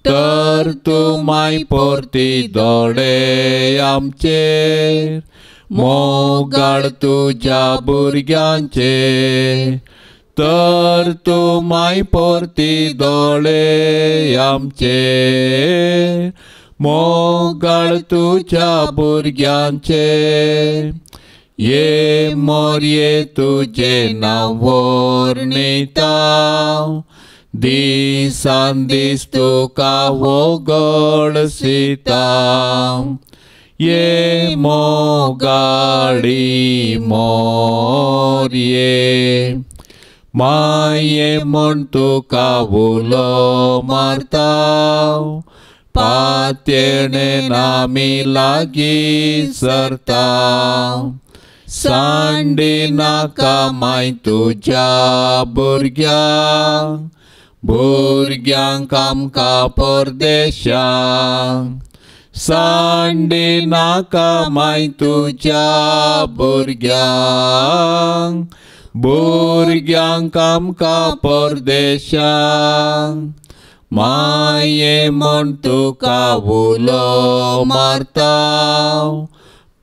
तर तूं माय परती दोळे आमचेर मोगाळ तुज्या भुरग्यांचेर तर तूं माय परती दोळे आमचेर मोगाळ तुज्या भुरग्यांचेर ये मोरये तुजें नांव वर्णिता दिसान दीस तुका वगळसिता ये मोगाळी मोरये माये म्हण तुका उलो मारता पात्येणे आमी लागीं सरता सांडी नाका माय तुज्या भुरग्यांक भुरग्यांक आमकां परदेशांक सांडी नाका माय तुज्या भुरग्यांक भुरग्यांक आमकां परदेशांक माये म्हण तुका उलो मारता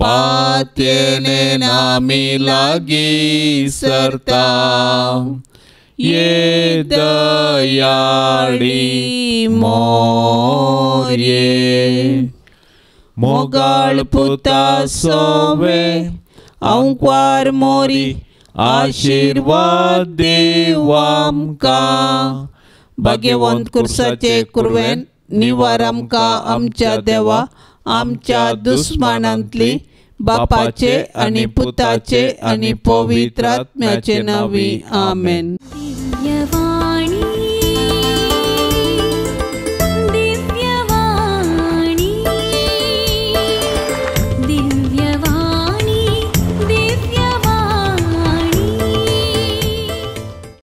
पात्येणे आमी लागीं सरता ये दयाळी मोरये मोगाळ पुता सोवे आंकवार मोरी आशिर्वाद दीव आमकां भाग्यवंत कुर्साचे कुरवेन निवार आमकां आमच्या देवा आमच्या दुस्मानांतली बापाचे आनी पुताचे आनी पवित्र आत्म्याचे नांवी आमेन.